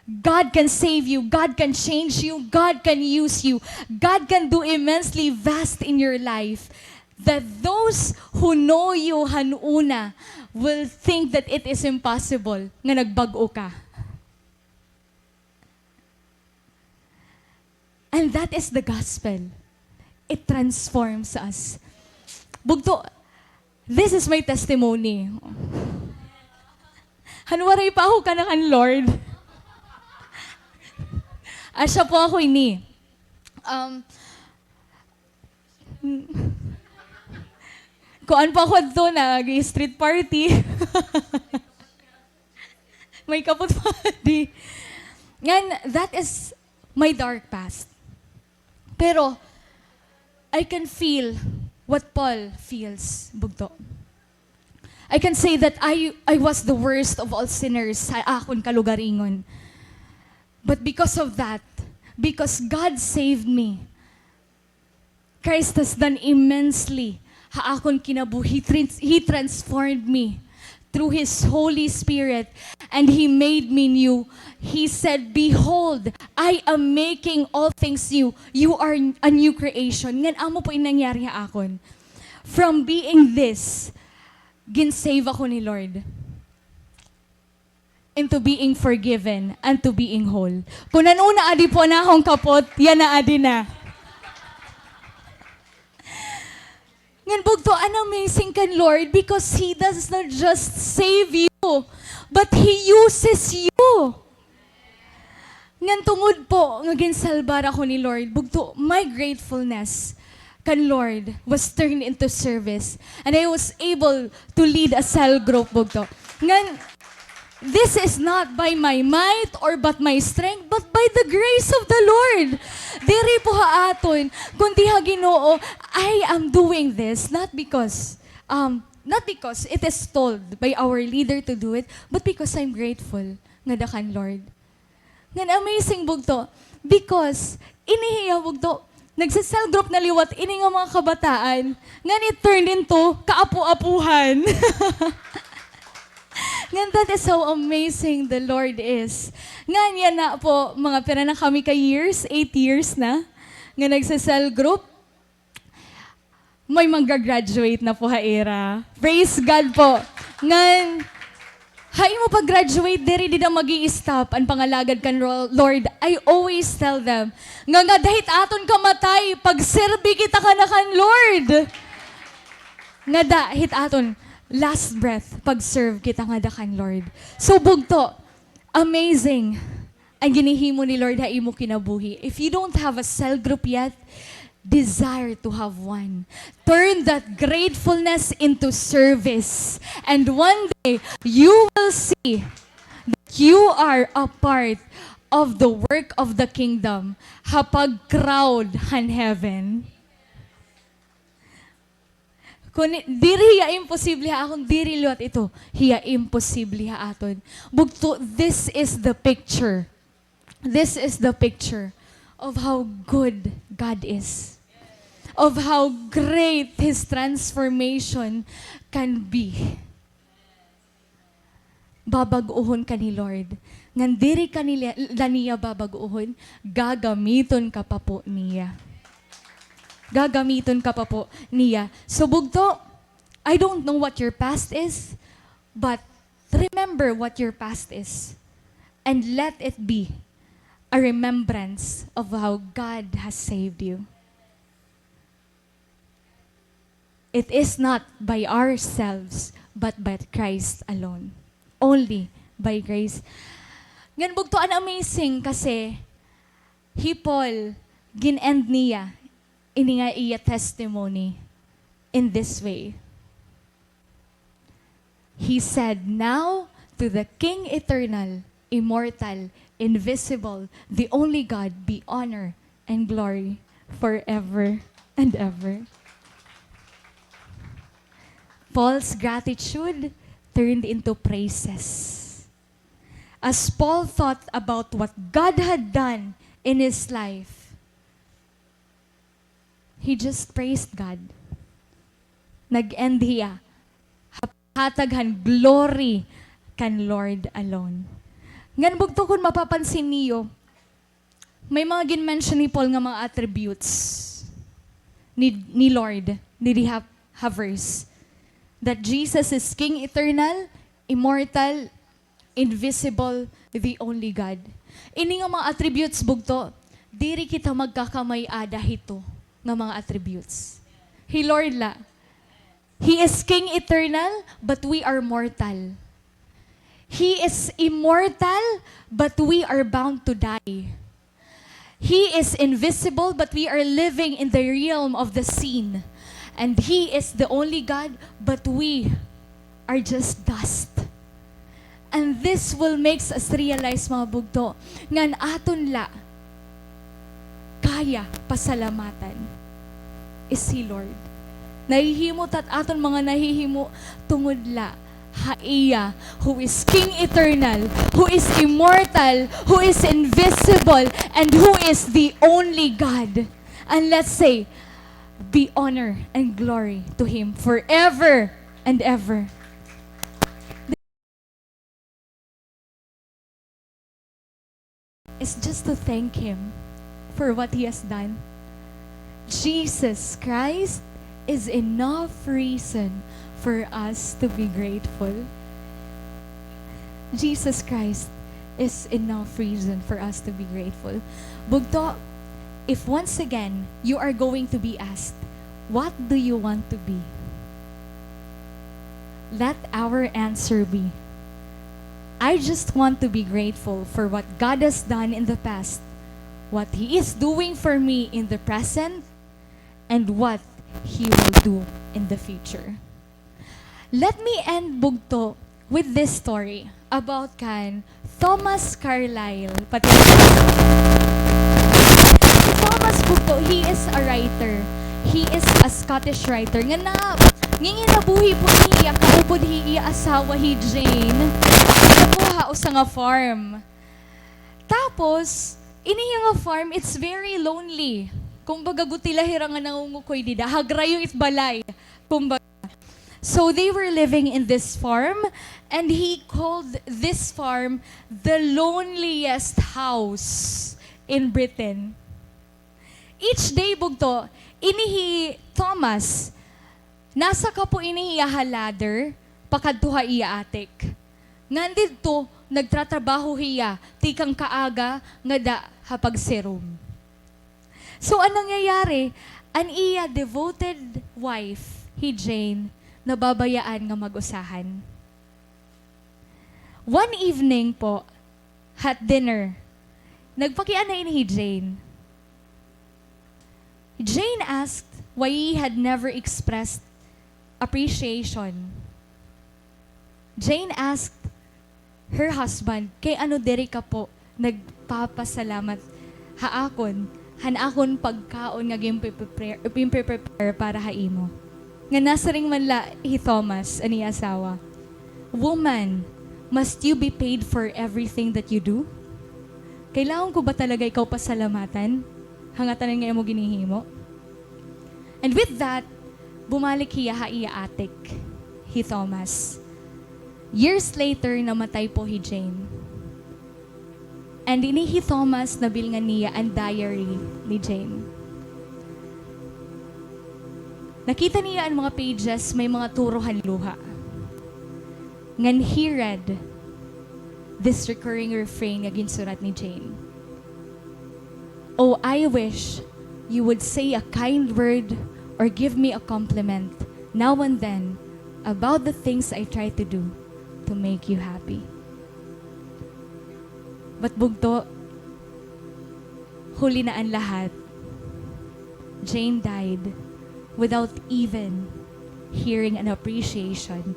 God can save you. God can change you. God can use you. God can do immensely vast in your life that those who know you han una will think that it is impossible nga nagbag-o ka. And that is the gospel. It transforms us. Bugto, this is my testimony. Han waray pa ako kanakan Lord. Asya po ako ini. Um, kuan pa ako adto, nag-street party. May kapot pa di. Ngan, that is my dark past. Pero, I can feel what Paul feels, bugto. I can say that I, I was the worst of all sinners sa akon kalugaringon. But because of that, because God saved me, Christ has done immensely ha akon kinabuhi. He trans-, He transformed me through His Holy Spirit, and He made me new. He said, "Behold, I am making all things new." You are a new creation. Ngan amo po in nangyari ha akon. From being this, ginsave ako ni Lord. Into being forgiven and to being whole. Kon ano na adi po an akon kapot, yana adi na. Ngan bugto, an amazing kan Lord because He does not just save you, but He uses you. Ngan tungod po nga ginsalbar ako ni Lord, bugto, my gratefulness kan Lord was turned into service. And I was able to lead a cell group, bugto. Ngan, this is not by my might or but my strength, but by the grace of the Lord. Diri po ha aton, kundi ha Ginoo, I am doing this not because, um, not because it is told by our leader to do it, but because I'm grateful ngada kan Lord. Ngan amazing bugto, because ini hiya bugto, nagse-cell group na liwat ini nga mga kabataan, ngan it turned into kaapu-apuhan. Ngan that is how amazing the Lord is. Ngan yana po, mga pira na kami ka years, eight years na, nga nagse-cell group. May magga-graduate na po ha ira. Praise God po. Ngan, ha imo pag-graduate, diri dida mag-i-stop an pangalagad kan Ro-, Lord. I always tell them, nga ngada hit aton kamatay, pagserbi kita kana kan Lord. Ngada hit aton last breath, pag-serve kita ngada kan Lord. So, bugto, amazing an ginhihimo ni Lord ha imo kinabuhi. If you don't have a cell group yet, desire to have one. Turn that gratefulness into service. And one day, you will see that you are a part of the work of the kingdom ha pag-crowd han heaven. Kon diri hiya imposible ha akon, diri liwat ito hiya imposible ha aton. Bugto, this is the picture This is the picture of how good God is, of how great His transformation can be. Babag-ohon ka ni Lord. Ngan diri ka nila, la niya babag-ohon, gagamiton ka pa po niya. Gagamiton ka pa po niya. So, bugto, I don't know what your past is, but remember what your past is. And let it be a remembrance of how God has saved you. It is not by ourselves, but by Christ alone. Only by grace. Ngan bugto, an amazing kasi, hi Paul, gin-end niya ini nga iya testimony in this way. He said, "Now to the King eternal, immortal, invisible, the only God, be honor and glory forever and ever." Paul's gratitude turned into praises. As Paul thought about what God had done in his life, he just praised God. Nag-end hiya ha paghatag han glory kan Lord alone. Ngan bugto, kon mapapansin niyo, may mga gin-mention ni Paul nga mga attributes ni, ni Lord, ni diha ha verse. That Jesus is King eternal, immortal, invisible, the only God. Ini nga mga attributes, bugto, diri kita magkakamay-ada hito nga mga attributes. Hi Lord la. He is King eternal, but we are mortal. He is immortal, but we are bound to die. He is invisible, but we are living in the realm of the seen. And He is the only God, but we are just dust. And this will makes us realize, mga bugto, nga an aton la kaya pasalamatan is hi Lord. Nahihimo ta it aton mga nahihimo tungod la ha iya, who is King eternal, who is immortal, who is invisible, and who is the only God. And let's say, be honor and glory to Him forever and ever. Is just to thank Him for what He has done. Jesus Christ is enough reason for us to be grateful. Jesus Christ is enough reason for us to be grateful. Bugto, if once again you are going to be asked, "What do you want to be?" Let our answer be, "I just want to be grateful for what God has done in the past, what He is doing for me in the present, and what He will do in the future." Let me end, bugto, with this story about kan Thomas Carlyle. Pati si Thomas, bugto, he is a writer. He is a Scottish writer. Nga na, nginginabuhi po niya, kaupod hi iya asawa, hi Jane. Nakuha usa nga farm. Tapos, ini nga farm, it's very lonely. Kumbaga, guti la hira nga nangungukoy dida. Hagrayo it balay. Kumbaga, so they were living in this farm, and he called this farm the loneliest house in Britain. Each day, bugto, ini hi Thomas, nasaka po ini hiya ha ladder, pakadto ha iya attic. Ngan didto, nagtratrabaho hiya, tikang kaaga ngada ha pagsirom. So, an nangyayari, an iya devoted wife, hi Jane, nababayaan nga mag-usahan. One evening po, at dinner, nagpakiana ini hi Jane. Jane asked why he had never expressed appreciation. Jane asked her husband, "Kay ano diri ka po nagpapasalamat ha akon, han akon pagkaon nga ginpe-prepare, ginpe-prepare para ha imo?" Nga nasiring man la hi Thomas, an iya asawa, "Woman, must you be paid for everything that you do? Kailangan ko ba talaga ikaw pasalamatan? Hangatanan nga imo ginihimo. And with that, bumalik hiya ha iya atik, hi Thomas. Years later, namatay po hi Jane. And ini hi Thomas, nabilngan niya an diary ni Jane. Nakita niya an mga pages, may mga turo han luha. Ngan he read this recurring refrain nga ginsurat ni Jane. Oh, I wish you would say a kind word or give me a compliment now and then about the things I try to do to make you happy. But bugto, huli na an lahat, Jane died without even hearing an appreciation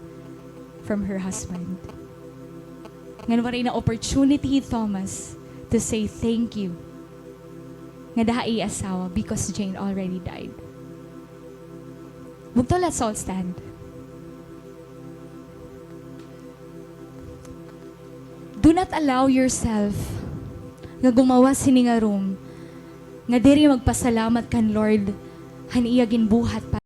from her husband. Ngan waray na opportunity hi Thomas to say thank you ngada ha iya asawa because Jane already died. Bugto, let's all stand. Do not allow yourself nga gumawas hini nga room nga diri magpasalamat kan Lord han iya ginbuhat pa